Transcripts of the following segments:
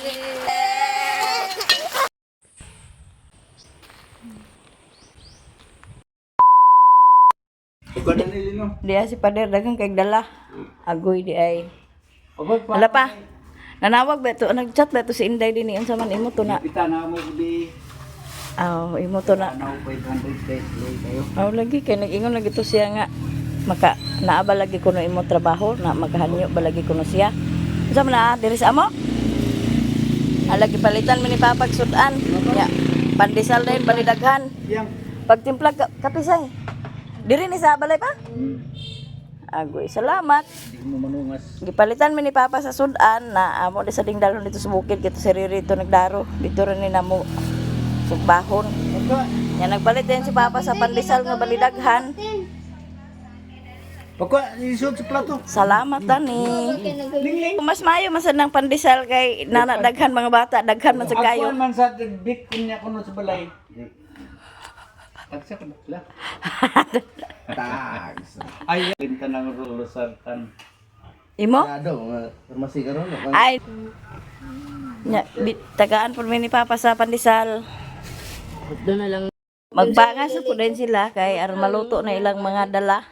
Ikaw na nili no. Diya si Pader daghang kay dala. Agoy di ay. Pagod pa. Wala pa. Nanawag ba to? Nag-chat ba to si Inday din unsa man imo to na? Kita na mo di Aw, imo to na. ano 500 days loy kayo. Aw lagi kay nag-ingon lagi to siya nga maka naa ba lagi kuno imo trabaho na makahanyo ba lagi kuno siya. Unsa man na diri sa amo? Alagi palitan mi ni Papa og sudan. Ya, pandesal din balidaghan. Yang. Pagtimpla ka, kapisay. Diri ni sa balay pa? Agoy, salamat. Di mo manungas. Gipalitan mi ni Papa sa sudan na amo di sa dingdalon dito sa bukid kito si Riri ito nagdaro. Dito rin ni namo sugbahon. Pagka Ya nagpalit din si Papa sa pandesal nga balidaghan. Pagka isod sa plato. Salamat tani. Mas maayo man sad ng pandesal kay nana daghan mga bata, daghan man sa kayo. Ako man sa big kunya kuno sa balay. Tagsa ka na. Tags. Ay, pinta ng losartan. Imo? Sarado, mga farmasi karon. No? Ay. Nya, tagaan po mi ni Papa sa pandesal. Doon na lang. Magpangas na po din sila kay aron maluto na ilang mga dala.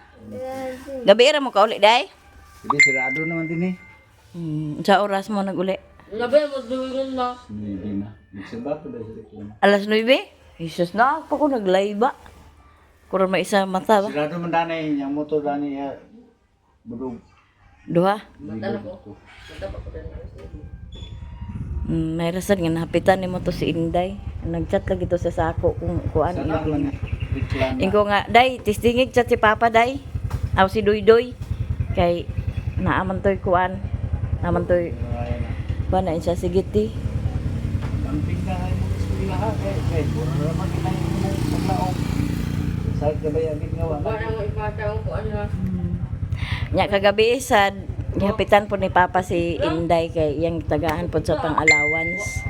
Gabi ra mo kauli day. Hindi sirado naman din eh. Sa oras mo naguli? Labi, magduwingon na. Hindi na. Nagsimba ko dahil sa likod. Alas 9? Jesus na, pa ko naglayba. Kuron may isa mata ba? Sirado man danay yang motor dani ya. Budog. Duha. Mata ko. May rasan nga nahapitan nimo to si Inday. Nagchat lagi to sa sako kung kuan. Sana man reklama. Ingko nga, day, tistingig chat si Papa, day. Aw si Doy Doy. Kay naaman toy kuan. Naaman toy ba na siya sige ti. Kamping na ay mga eskwela ha. Kay kay bura na naman kinahanglan mo paglaom. Sa kabay ang ginawa. Wala mo ipasa ko ano. Nya kagabi sad gihapitan po ni Papa si Inday kay iyang tagaan po sa pang-allowance.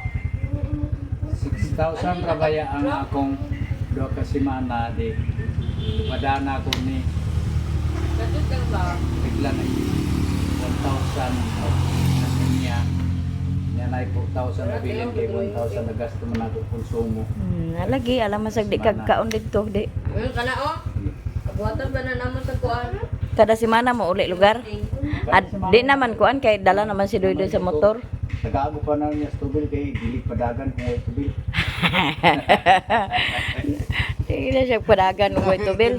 6,000 ra baya ang akong duha ka semana di padana ko ni Katut lang ba? bigla na 1,000 na niya niya na 4,000 na bilin kay 1,000 na gasto man ako konsumo. Lagi alam man sag di kag kaon didto di. Ngayon ka na oh. Kabuhatan ba na naman sa kuan? Kada semana mo uli lugar. Ad, di naman kuan kay dala naman si Doy Doy sa motor. Tagaago pa na niya sa tubil kay dili padagan kung way tubil. Di na siya padagan og way tubil.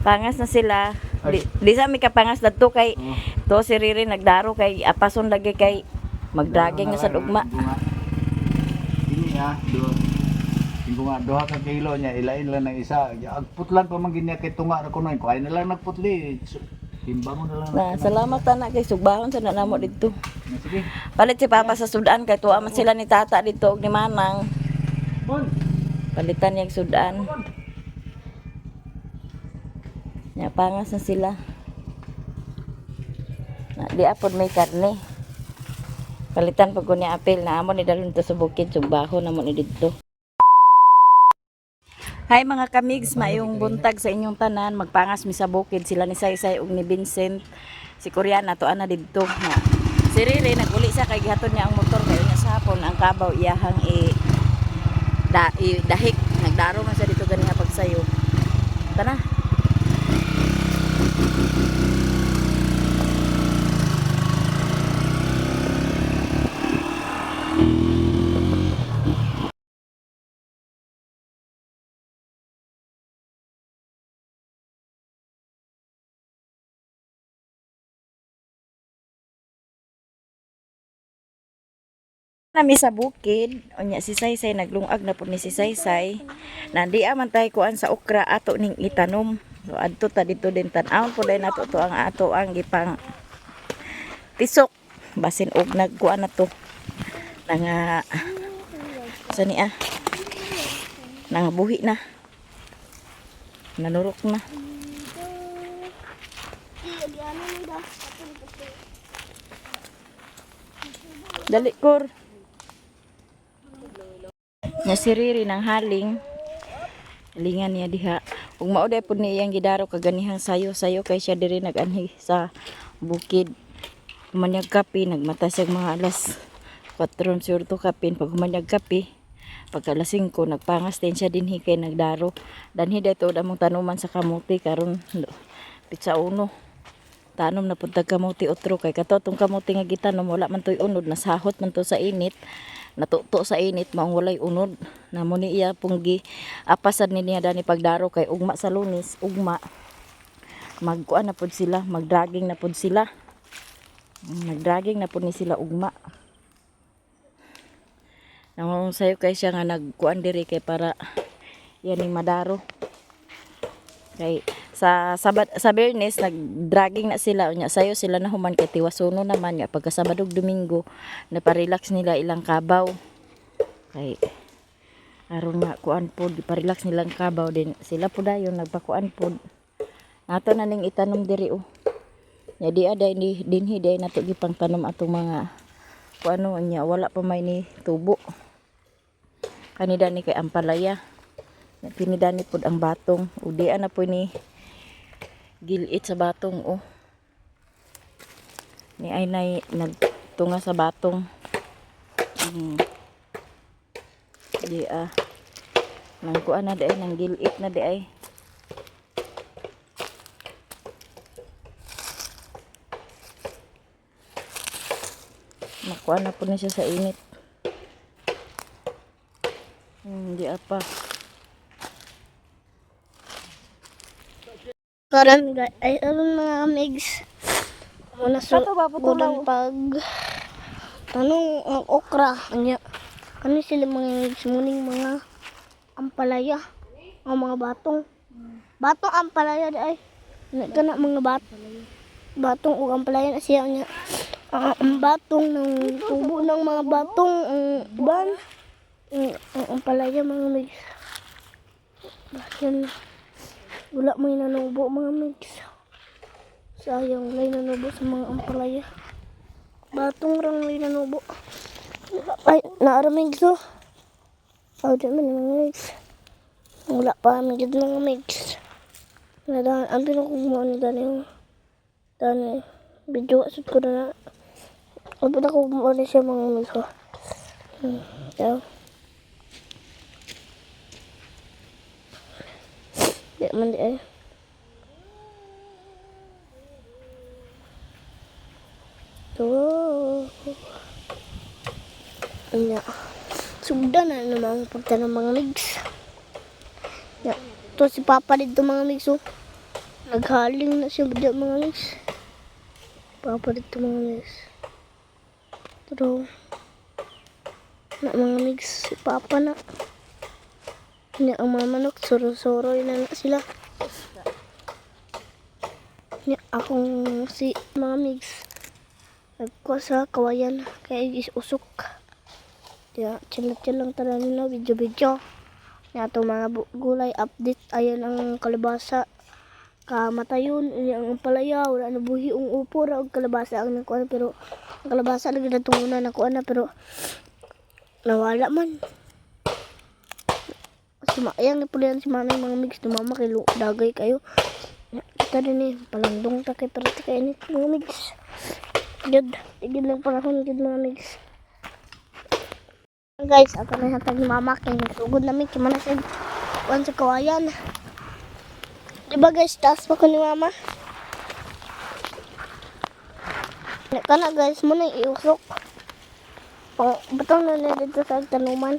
Pangas na sila. Di sa mi kapangas dadto kay to si Riri nagdaro kay apason lagi kay magdragging na sa ugma. Ini ah, do. Ingo nga duha ka kilo niya ilain lang ng isa. Agputlan pa man ginya kay tunga ra kuno. Kuhay na lang nagputli. Timbang mo na lang. Na salamat ana kay sugbahon sa namo didto. Na, sige. Palit si Papa sa sudan kay tuwa man sila ni Tata didto og ni Manang. Bon. Palitan niyang sudan. Nya pangas na sila. Na, di apod may karne. Palitan pag ko ni apel na amo ni dalon to sa bukid sugbaho na mo ni didto. Hi mga kamigs, maayong buntag sa inyong tanan. Magpangas mi sa bukid sila ni Saysay ug ni Vincent. Si Koreana to ana didto na. Si Riri naguli siya kay gihatod niya ang motor kay unya sa hapon ang kabaw iyahang i da, i, dahik nagdaro man siya dito ganiha pagsayo. Tana. Nami sa bukid, unya si Saysay naglungag na po ni si Saysay. Nandi man tay kuan sa okra ato ning itanom. So adto ta dito din tan-awon po dahil nato to ang ato ang gipang tisok basin og nagkuan na to. Nanga sa niya nangabuhi na. Nanurok na. Dali kor. Nya si Riri ng haling. Halingan niya diha. Ug mao day pud ni iyang gidaro kaganihang sayo-sayo kay siya diri nag-anhi sa bukid. Manyag kape, nagmata siya mga alas Kwatro surto kapin pag humanyag kape. Pagka alas 5 nagpangas din siya dinhi kay nagdaro. Danhi dayto among tanuman sa kamuti karon pitsa uno. Tanom na pud tag kamuti otro kay kato tong kamuti nga gitanom wala man toy unod, nasahot man to sa init, natuto sa init, maong walay unod. Namo ni iya pong gi apasad ni niya dani pagdaro kay ugma sa Lunes, ugma magkuan na pud sila, magdragging na pud sila. Magdragging na pud ni sila ugma. Nangong sayo kay siya nga nagkuan diri kay para yan ning madaro. Kay sa Sabad sa Biyernes nagdragging na sila, unya sayo sila na human kay tiwasuno naman nya pagka Sabado ug Domingo naparelax nila ilang kabaw. Kay aron nga kuan pod, iparelax nilang kabaw din sila po dayon nagpakuan pod. Nato na ning itanom diri oh. Nya di aday ni dinhi day nato gipang tanom atong mga kuano, nya wala pa may ni tubo. Kanida ni kay ampalaya. Nya kinidani pod ang batong. Ug di ana po ni gilit sa batong oh. Ni ay nay nagtunga sa batong. Di ah. Nang kuan na di ay nang gilit na di ay. Nakuha na po na siya sa init. Hindi apa. Karon ay aron mga migs. Muna sa Kato ba, putulaw? pag tanong ang okra anya. Kani sila mga migs muning mga ampalaya ang mga batong. Batong ampalaya di ay. Na kana mga batong ug ampalaya na siya nya. Ang batong ng tubo ng mga batong ang uban. Ang ampalaya mga migs. Bayan. Wala may nanubo mga migs. Sayang, may nanubo sa mga ampalaya. Batong rang may nanubo. Ay, naara migs oh. Oh, di man mga migs. Wala pa kami dyan mga migs. Nadaan, ang pinakugmo ni Dani yung Dani. Video, sud ko na na. Ang pinakugmo ni siya mga migs oh. Yeah. Di man di ay. To. Anya. Sugda na naman ang pagtanong mga migs. Ya. To si Papa dito mga migs oh. Naghaling na siya dito mga migs. Papa dito mga migs. Pero na mga migs si Papa na. Nya ang mga manok suro-suroy na sila. Nya akong si mga migs nagkuha sa kawayan kay is usok. Ya, chill lang talaga no, video-video. Nya ato mga gulay update ayan ang kalabasa kamatayon ini ang ampalaya wala na buhi ang upo ra og kalabasa ang nakuha pero ang kalabasa lagi na tunguna nakuha na pero nawala man. Si Mayang na pala yan si Manay mga migs dumama kay dagay kayo. Kita din eh, palandong ta kay perti kay init mga migs. Jud, tigil lang panahon jud mga migs. Guys, ako na hatag ni mama kay nagsugod namin kay man sa kuan sa kawayan. Di ba guys, taas pa ko ni mama? Kana guys, mo na iusok. Pang butang na na dito sa tanuman.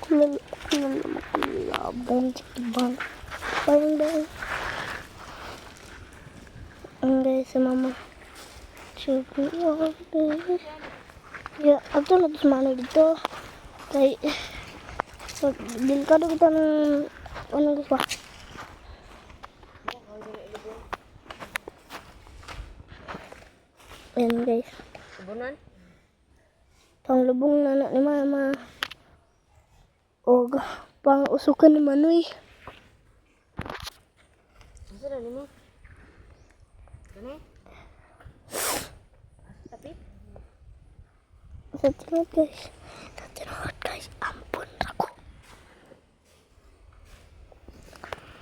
Kulal, kulal, makulabong, tibang. Parang dahil. Ang guys, sa mama. Siyempre, ako, baby. Yeah, ato na sa mama dito. Kay, so, delikado kita ng, ano guys ba? Ayan guys. Subunan? Panglubong na na ni mama. Og pang usukan ni Manoy. Asa na nimo? Kani? Tapi? Sa tinuod guys. Sa tinuod guys, ampun ako.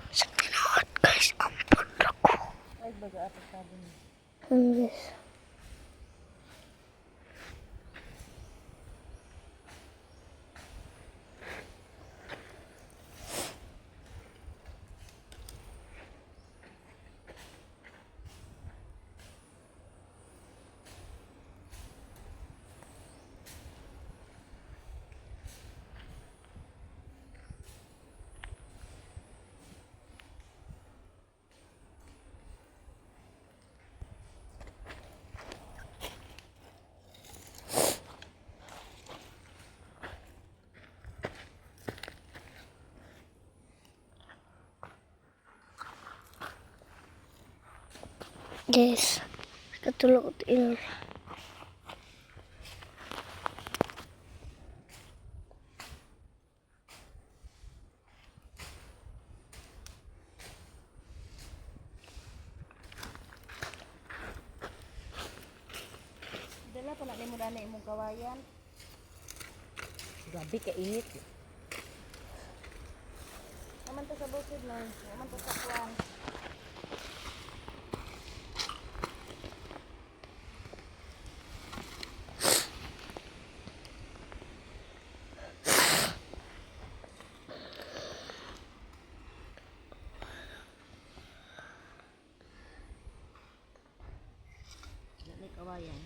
Sa tinuod guys, ampun ako. Ano guys? Guys, katulog ko tiil. Dala pa na nimo dani imong kawayan. Grabe ka init. Naman ta sa bukid no, naman ta sa kuan. Dali kawayan.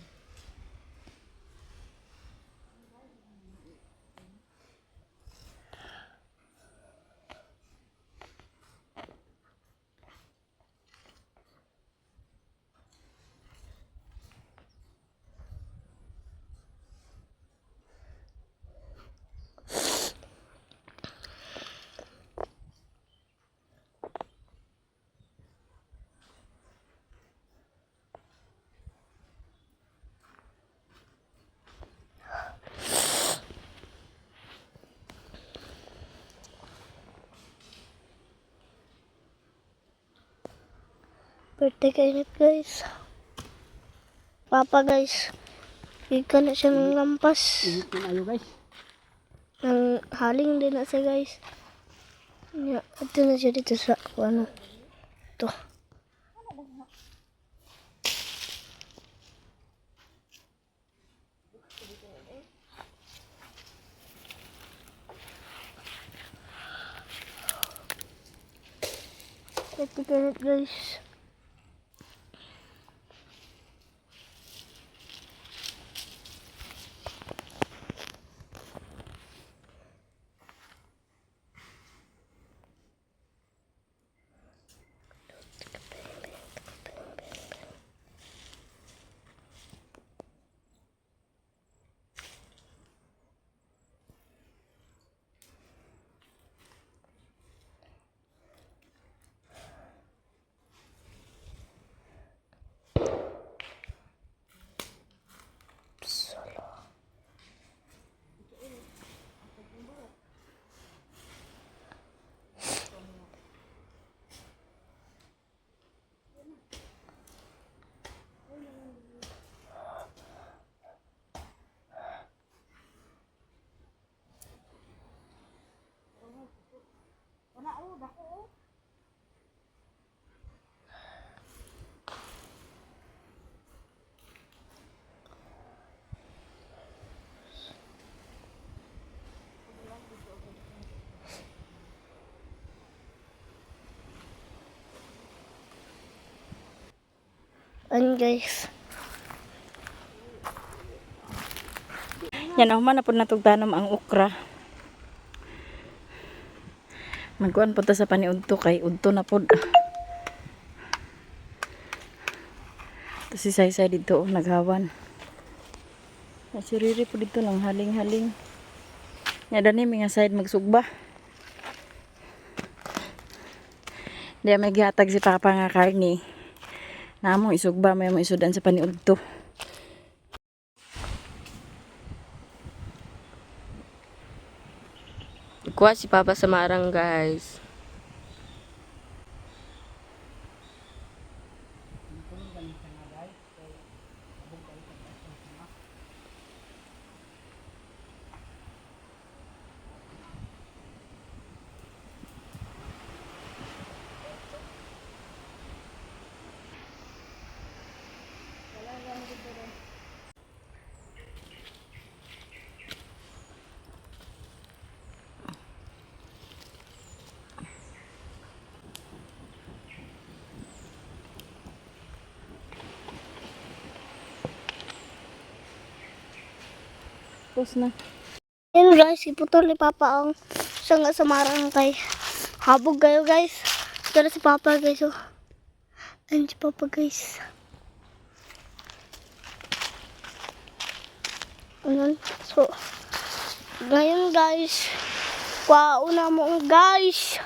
Birthday kainit guys. Papa guys. Gikan na siya ng lampas. Ayo guys. Nang haling din na siya guys. Ya, ito na siya dito sa ano. Ito. Ito kainit guys. Solo. Ano guys? Yan human na po natugtanom ang okra. Magkuan po ta sa paniudto kay udto na pod. Ito si Saysay dito oh, naghawan. Ya, si Riri po dito lang haling-haling. Ya dani mga side magsugba. Di may gihatag si Papa nga karni. Namo isugba may mo isudan sa paniudto. Kuha si Papa sa marang guys. Tapos na. Ayun guys, iputol ni Papa ang sanga sa marang kay habog kayo guys. Ito na si Papa guys oh. Ayun si Papa guys. Ayun. So, ngayon guys, kwauna mo ang guys.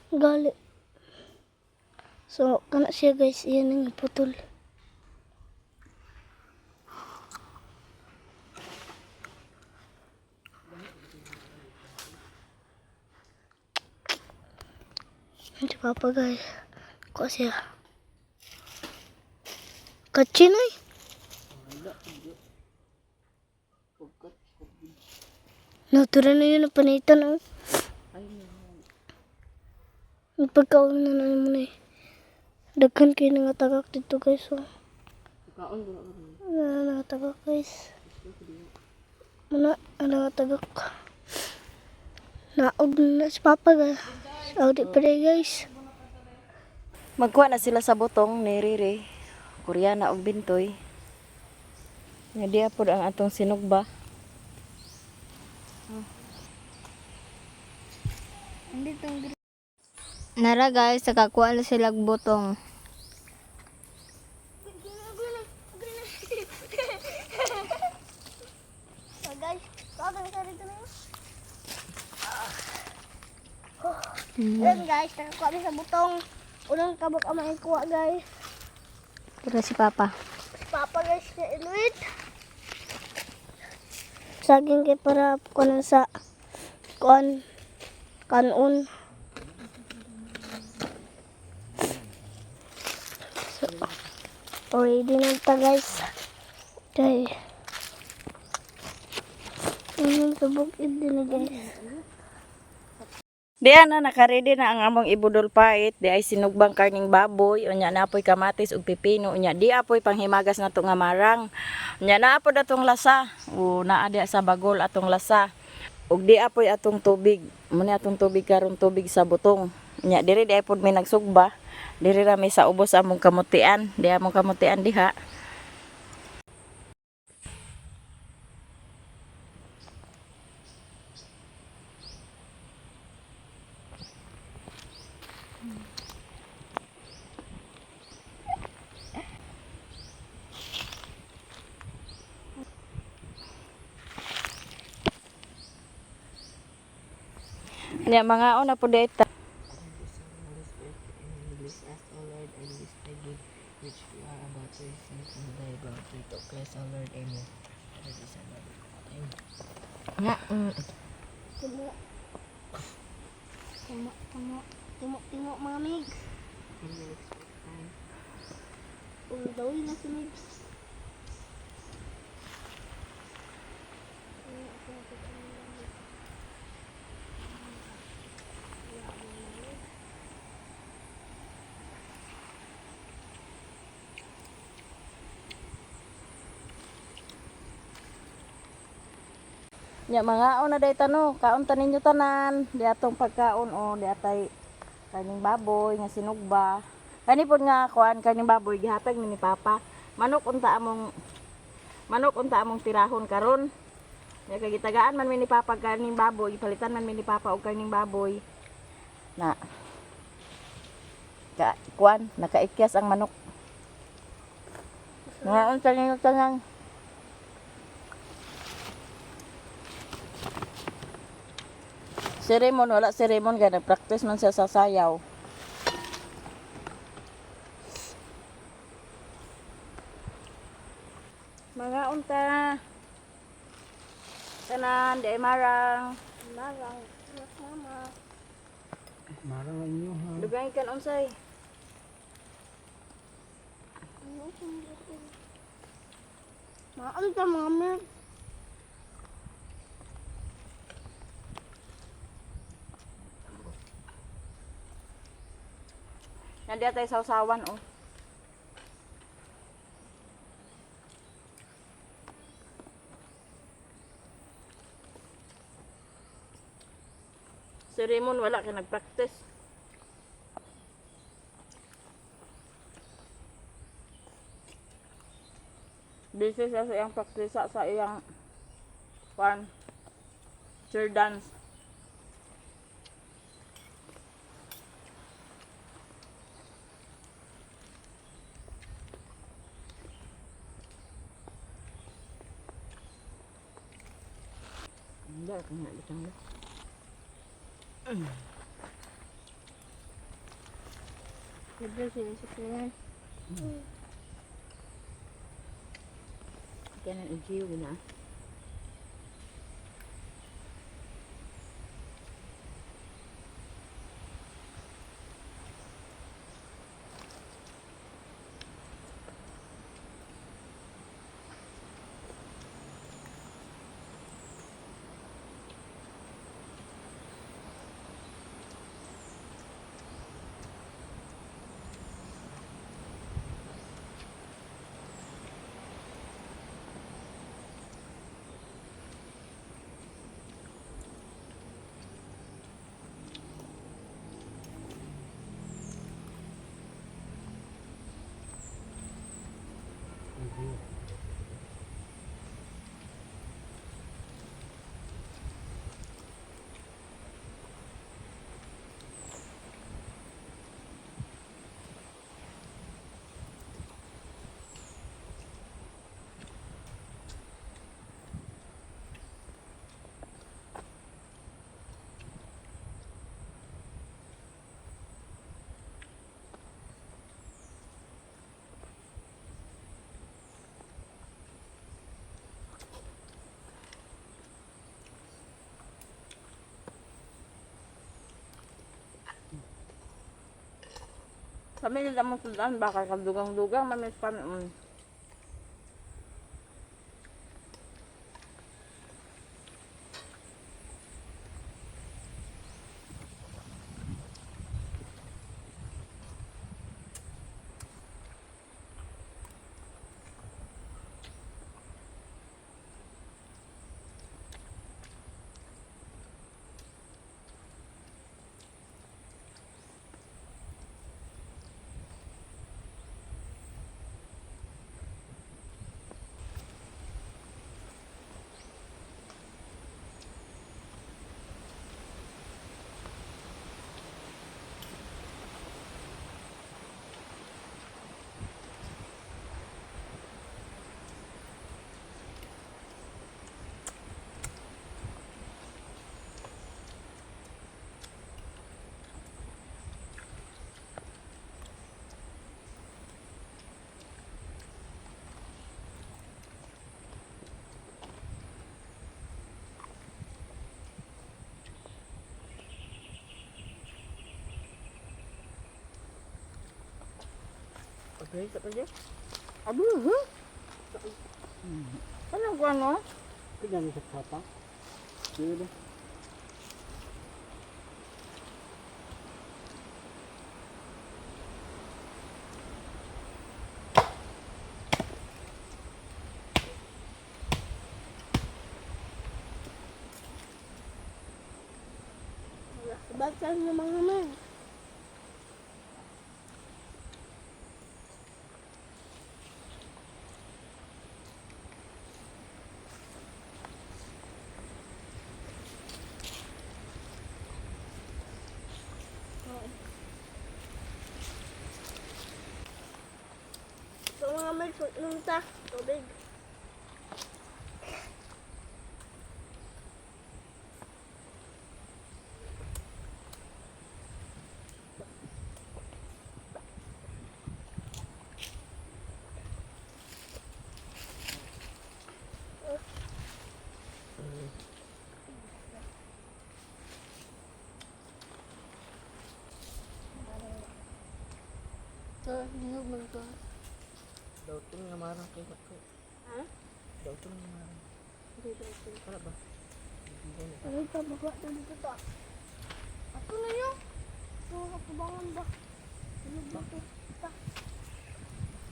Gali. So, kana siya guys, iyan ang iputol. Si Papa guys. Kuha siya. Kachin ay. Natura na yun ang panitan oh. Ang pagkaon na na mo na eh. Daghan kayo nga tagak dito guys oh. Wala na nga tagak guys. Muna, ano nga tagak. Naog na si Papa guys. Audi pa rin guys. Magkuha na sila sa butong ni Riri. Koreana og bintoy. Nga diya pod ang atong sinugba. Nara guys, nakakuha na sila butong. So guys, bakit sa rito na yun? Ayun guys, nakakuha kami sa butong. Unang kabok ang makikuha guys. Pero si Papa. Si Papa guys, na inuit. Saging kay para kunan sa kuan kanon. So, already na ta guys. Okay. Ayun, sa bukid din na guys. Diya na nakaredy na ang among ibudol pait, di ay sinugbang karning baboy, unya na apoy kamatis ug pipino, unya di apoy panghimagas na nga marang. Unya na apod atong lasa, o naa diya sa bagol atong lasa. Ug di apoy atong tubig, muna atong tubig karon tubig sa butong. Unya diri di ay pod may nagsugba, diri ra may sa ubos among kamutian, di among kamutian diha. Unya mga una pod di ta. Bless us, O Lord, and this thy gift which we are about to receive from thy bounty to Christ our Lord. Amen. Lord is our Lord. Amen. Nga. Timo. Timo, timo, timo, timo mga migs. 10 minutes break time. Ulo na si Migs. Nya mga una day tano, kaon ta ninyo tanan, di atong pagkaon o di atay kaning baboy nga sinugba. Kani pod nga kuan kaning baboy gihatag ni Papa. Manok unta among tirahon karon. Nya kay gitagaan man mi ni Papa kaning baboy, palitan man mi ni Papa og kaning baboy. Na ka kuan nakaikyas ang manok. Mga unsa ninyo tanan. Si Raymond, wala si Raymond kaya nag-practice man siya sa sayaw. Mga unta. Tanan, di ay marang. Marang. Mama. Marang ang inyo ha. Dugang ikan unsay. Maam ta mga migs. Nandiya tayo sausawan oh. Si Raymond wala kay nag-practice. Busy siya sa iyang praktisa sa iyang pan cheer dance. Hindi, kung nga bitang na. Libre sinisip na yan. Kaya nang ijiw na. Kami nila mong sudan, baka kadugang-dugang, mamiss kami. Okay, sa pa dyan. Abo, ha? Ano ko ano? Kanya sa kapa. Sige. Basta ng mga men. So mga men, inom ta, tubig. Ito, hinog man to. Daw nga marang kay ko. Ha? Daw nga marang. Dito, ito. Wala ba? Ano ito, magawa na dito to. Ato na yun. Ito, katubangan ba? Hinog ba ito? Ta.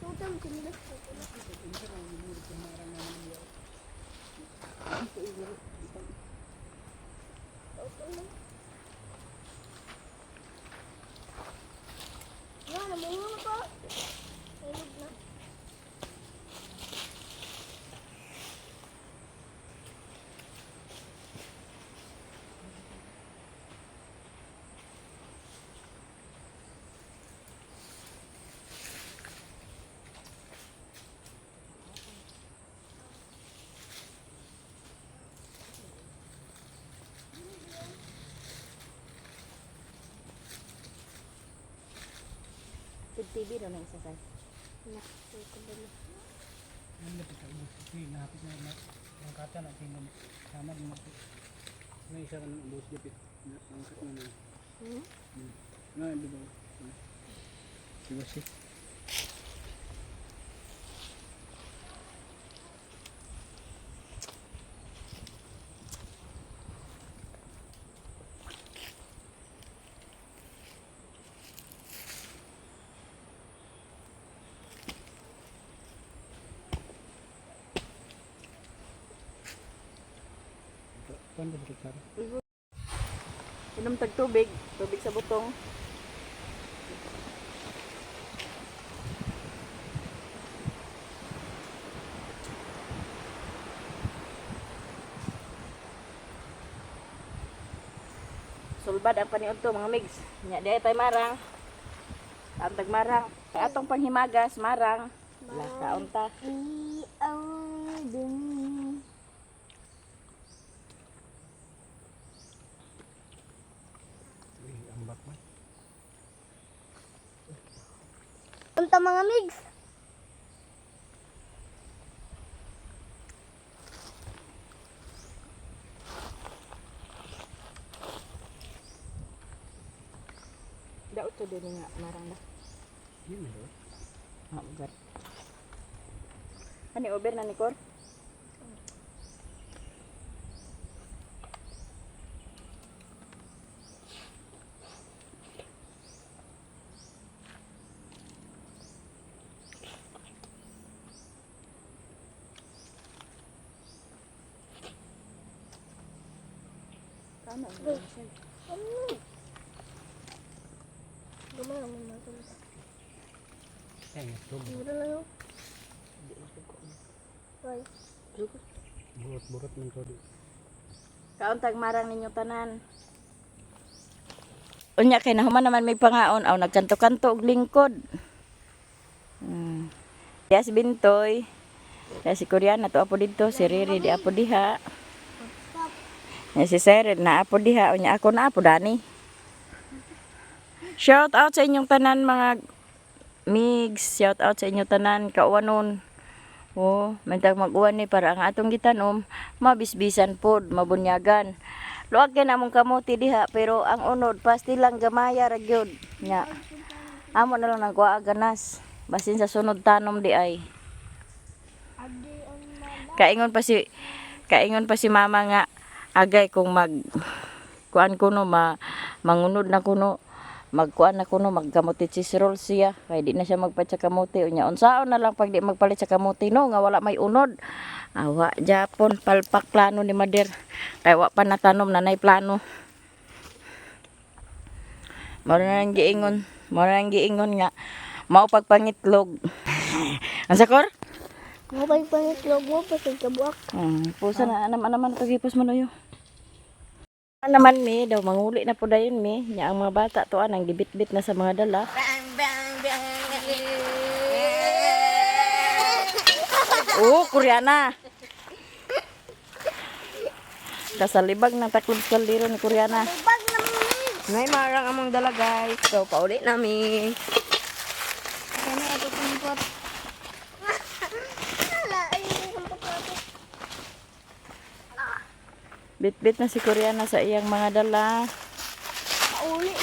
Ito, ito, ito. Ito, Yan, namunga na to. Hinog na. TV ro na isa say. Na, ko ba Inom tag tubig, tubig sa butong. Sulbad ang paniud to mga migs. Nya di ay tay marang. Ang tag marang. Kay atong panghimagas marang. La kaon ta. Unta mga migs. Daot to din nga marang ba. Ah, ugar. Ani over na ni Kor? Tama na siya. Gamay ang mga tulad. Mura lang oh. Ay, Kaon tag marang ninyo tanan. Unya kay nahuman naman may pangaon aw nagkanto-kanto og lingkod. Diya si Bintoy. Diya si Koreana to apo didto, si Riri di apo diha. Nya si Seren na apo diha, unya ako na apo dani. Shout out sa inyong tanan mga migs, shout out sa inyong tanan kauwanon. Oh, mentag mag-uwan ni para ang atong gitanom mabisbisan pod, mabunyagan. Luag kay namong kamote diha pero ang unod pasti lang gamaya ra gyud. Nya. Amo na lang nagkuha ganas. Basin sa sunod tanom di ay. Kaingon pa si mama nga agay kung mag kuan kuno ma mangunod na kuno magkuan na kuno magkamote cheese roll siya kay di na siya magpalit sa kamote unya unsaon na lang pag di magpalit sa kamote no nga wala may unod awa Japon palpak plano ni Mader kay wa pa natanom nanay plano mao na lang giingon mao na lang giingon nga mao pagpangitlog ang sakor. Mo pa yung pangitlog mo, pasag kabuak. Pusa na anam anaman pagipos mo yo. Naman mi daw manguli na po dayon mi nya ang mga bata to anang gibitbit na sa mga dala. Oh, Koreana. Kasalibag ng taklob kaldero ni Koreana. Bag na migs! May marang among dala guys. So pauli nami. Kani ato kumpot. Wala, ay kumpot nato. Bitbit na si Koreana sa iyang mga dala. Pauli